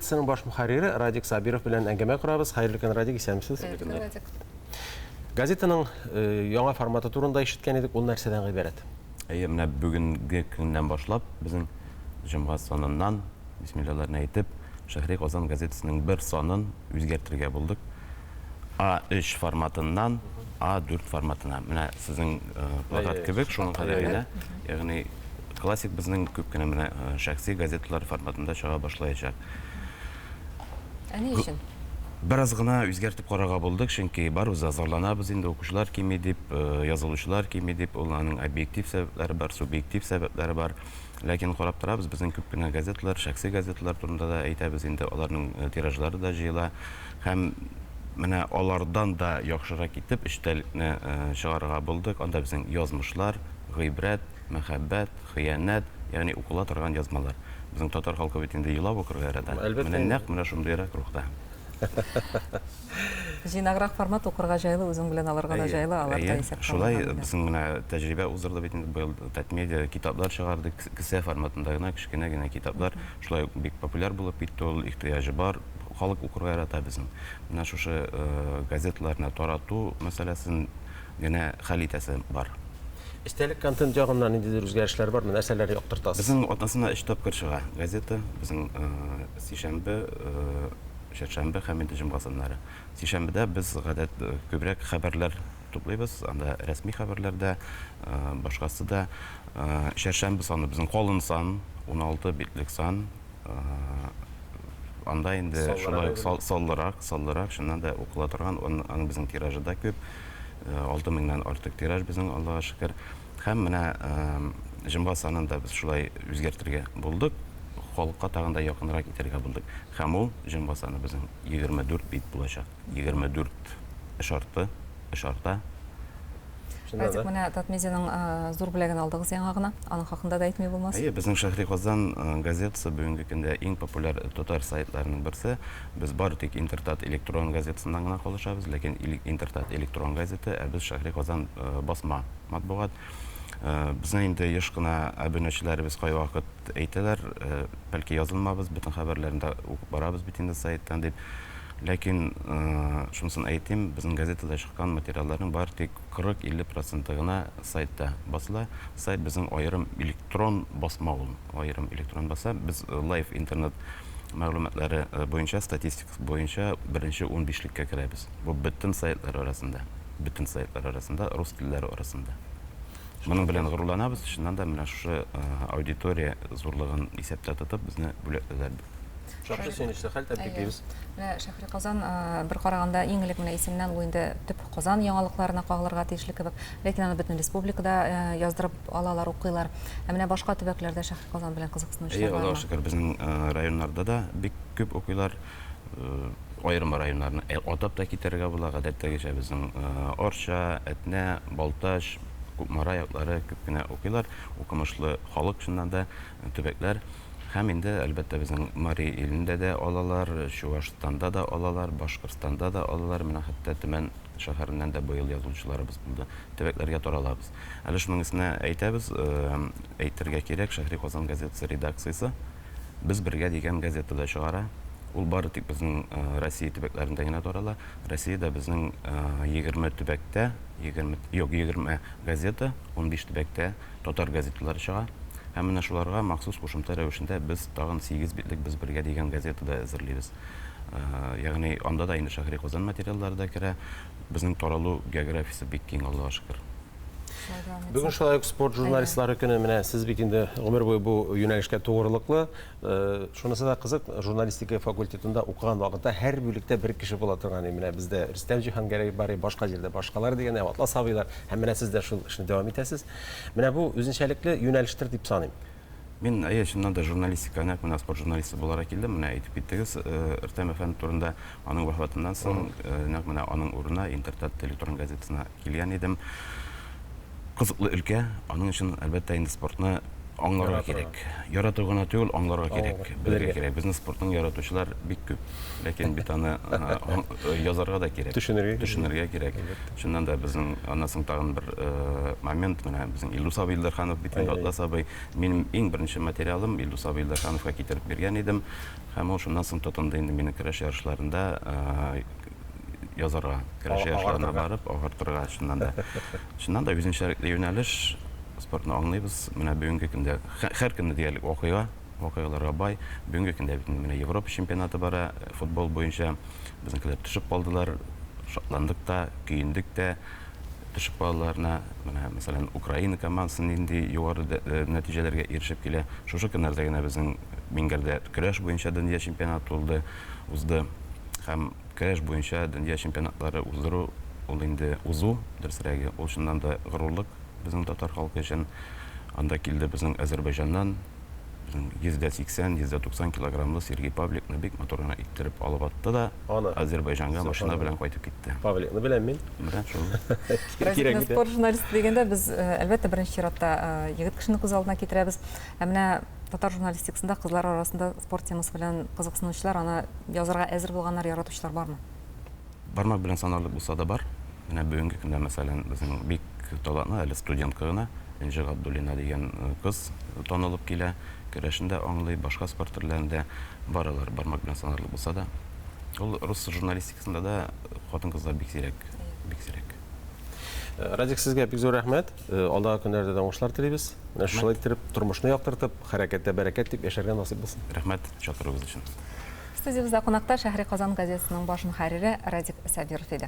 газетасының баш мөхәррире Радик Сабиров белән әңгәмә корабыз. Хәерле көн, Радик, исәнмесез. Хәерле көн, Радик. Газетаның яңа форматы турында ишеткән идек, ул нәрсәдән гыйбарәт? Әйе, менә бүгенге көннән башлап, безнең җомга саныннан, бисмиллаларны әйтеп, Шәһри Казан газетасының бер санын үзгәртергә булдык. А3 форматыннан А4 форматына. Менә сезнең плакат кебек, шуның кадәр генә. Ягъни классик безнең күп кенә менә шәхси газеталар форматында чыга башлаячак. Ә ни өчен? Бераз гына үзгәртеп карарга булдык, чөнки барыбыз да зарланабыз инде, укучылар кими дип, язылучылар кими дип, ул аның объектив сәбәпләре бар, субъектив сәбәпләре бар. Ләкин карап торабыз, безнең күп кенә газеталар, шәхси газеталар турында да әйтәбез инде, аларның тиражлары да җыела. Һәм менә алардан да яхшырак итеп эчтәлекне чыгарырга булдык. Анда безнең язмышлар, гыйбрәт, мәхәббәт, хыянәт, ягъни укыла торган язмалар. Безнең татар халкы бит инде елап укырга ярата. Әлбәттә. Менә нәкъ менә шундыйрак рухта. Җыйнаграк формат укырга җайлы, үзең белән алырга да җайлы, алар да исәпкә Шулай безнең менә тәҗрибә уздырды бит инде быел Татмедиа китаплар чыгарды, кесә форматында гына, кечкенә генә китаплар. Шулай ук бик популяр булып китте ул, ихтыяҗы бар. Халык укырга ярата безнең. Менә шушы газеталарны тарату мәсьәләсен генә хәл итәсе бар. Эчтәлек контент ягыннан ниндидер үзгәрешләр бармы? Нәрсәләр яктыртасыз? Безнең атнасына өч тапкыр чыга газета. Безнең сишәмбе, чәршәмбе һәм инде җомга саннары. Сишәмбедә без гадәт күбрәк хәбәрләр туплыйбыз. Анда рәсми хәбәрләр дә, башкасы да. Чәршәмбе саны безнең калын сан, 16 битлек сан. Анда инде шулай ук саллырак, саллырак, чыннан да укыла торган, аның безнең тиражы да күп. 6 меңнән артык тираж безнең, Аллага шөкер. Һәм менә җомга санын да без шулай үзгәртергә булдык, халыкка тагын да якынрак итәргә булдык. Һәм ул җомга саны безнең 24 бит булачак. 24 эш арты, эш арта. Радик, менә Татмедианың зур бүләген алдыгыз яңа гына. Аның хакында да әйтми булмас. Әйе, безнең Шәһри Казан газетасы бүгенге көндә иң популяр татар сайтларының берсе. Без бары тик Интертат электрон газетасыннан гына калышабыз, ләкин Интертат электрон газета, ә без Шәһри Казан басма матбугат. Безне инде еш кына абунәчеләребез кайвакыт әйтәләр, бәлки язылмабыз, бөтен хәбәрләрне дә укып барабыз бит инде сайттан дип. Ләкин шунысын әйтим, безнең газетада чыккан материалларның бары тик 40-50 проценты гына сайтта басыла. Сайт безнең аерым электрон басма ул, аерым электрон баса. Без Live интернет мәгълүматлары буенча, статистика буенча беренче унбишлеккә керәбез. Бу бөтен сайтлар арасында, бөтен сайтлар арасында, рус телләре арасында. Моның белән горурланабыз, чыннан да менә шушы аудитория зурлыгын исәптә тотып, безне бүләкләделәр. Шактый сөенечле хәл, тәбриклибез. Менә Шәһри Казан, бер караганда, иң элек менә исемнән ул инде төп Казан яңалыкларына кагылырга тиешле кебек. Ләкин аны бөтен республикада яздырып алалар, укыйлар. Ә менә башка төбәкләрдә Шәһри Казан белән кызыксынучылар бармы? Әйе, Аллага шөкер, безнең районнарда да бик күп укыйлар. Аерым районнарны атап та китәргә була, гадәттәгечә безнең Арча, Әтнә, Балтач, Кукмара яклары күп кенә укыйлар. Укымышлы халык чыннан да, төбәкләр. Һәм инде, әлбәттә, безнең Мари илендә дә алалар, Чуашстанда да алалар, Башкортстанда да алалар, менә хәтта Төмән шәһәреннән дә быел язучыларыбыз булды. Төбәкләргә таралабыз. Әле шуның өстенә әйтәбез, әйтергә кирәк, Шәһри Казан газетасы редакциясе Без бергә дигән газета да чыгара. Ул бары тик безнең Россия төбәкләрендә генә тарала. Россиядә безнең 20 төбәктә, 20, юк, 20 газета, 15 төбәктә Татар газеталары чыга. Һәм менә шуларга махсус кушымта рәвешендә без тагын 8 битлек Без бергә дигән газета да әзерлибез. Ягъни анда да инде Шәһри Казан материаллары да керә. Безнең таралу географиясе бик киң, Аллага шөкер. Бүген шулай ук спорт журналистлары көне. Менә сез бит инде гомер буе бу юнәлешкә тугрылыклы. Шунысы да кызык, журналистика факультетында укыган вакытта һәр бүлектә бер кеше була торган иде. Менә бездә Рөстәм Җиһангәрәев бар иде, башка җирдә башкалар дигән, Атлас абыйлар. Һәм менә сез дә шул эшне дәвам итәсез. Менә бу үзенчәлекле юнәлештер дип саныйм. Мин, әйе, чыннан да журналистика, нәкъ менә спорт журналисты буларак килдем. Менә әйтеп киттегез Рөстәм әфәнде турында. Аның вафатыннан соң, нәкъ менә аның урынына Интертат электрон газетасына килгән идем. Кызыклы өлкә, аның өчен, әлбәттә, инде спортны. Аңларга кирәк. Ярату гына түгел, аңларга кирәк, белергә кирәк. Безнең спортның яратучылар бик күп. Ләкин бит аны язарга да кирәк. Төшенергә кирәк. Төшенергә кирәк. Чыннан да безнең аннан соң тагын бер момент, менә безнең Илдус абый Илдарханов бит инде, Атлас абый. Минем иң беренче материалым Илдус абый Илдархановка китереп биргән идем. Һәм ул шуннан соң тотынды инде мине көрәш ярышларында язарга, көрәш ярышларына барып, агартырга, чыннан да. Чыннан да үзенчәлекле юнәлеш. Спортны аңлыйбыз. Менә бүгенге көндә һәр көнне диярлек вакыйга, вакыйгаларга бай. Бүгенге көндә бит инде менә Европа чемпионаты бара футбол буенча. Безнекеләр төшеп калдылар. Шатландык та, көендек тә төшеп калуларына. Менә, мәсәлән, Украина командасы нинди югары нәтиҗәләргә ирешеп килә. Шушы көннәрдә генә безнең Миңгәрдә көрәш буенча дөнья чемпионаты булды, узды. Һәм көрәш буенча дөнья чемпионатлары уздыру, ул инде узу, дөресрәге, ул чыннан да горурлык. Безнең татар халкы өчен анда килде безнең Әзербайҗаннан безнең 180, 190 килограммлы Сергей Павликны бик матур гына иттереп алып атты да Аны. Әзербайҗанга машина белән кайтып китте. Павликны беләм мин. Менә шул. Кирәк бит. Спорт журналисты дигәндә без, әлбәттә, беренче чиратта егет кешене күз алдына китерәбез. Ә менә татар журналистикасында кызлар арасында спорт темасы белән кызыксынучылар, аны язарга әзер булганнар, яратучылар бармы? Бармак белән санарлык булса да бар. Менә бүгенге көндә, мәсәлән, безнең бик талантлы, әле студентка гына Энҗе Габдуллина дигән кыз танылып килә. Көрәшен дә аңлый, башка спорт төрләрен дә. Бар алар, бармак белән санарлык булса да. Ул рус журналистикасында да хатын-кызлар бик сирәк, бик сирәк. Радик, сезгә бик зур рәхмәт. Алдагы көннәрдә дә уңышлар телибез. Менә шулай иттереп, тормышны яктыртып, хәрәкәттә бәрәкәт дип яшәргә насыйп булсын. Рәхмәт чакыруыгыз өчен. Студиябездә кунакта Шәһри Казан газетасының баш мөхәррире Радик Сабиров иде.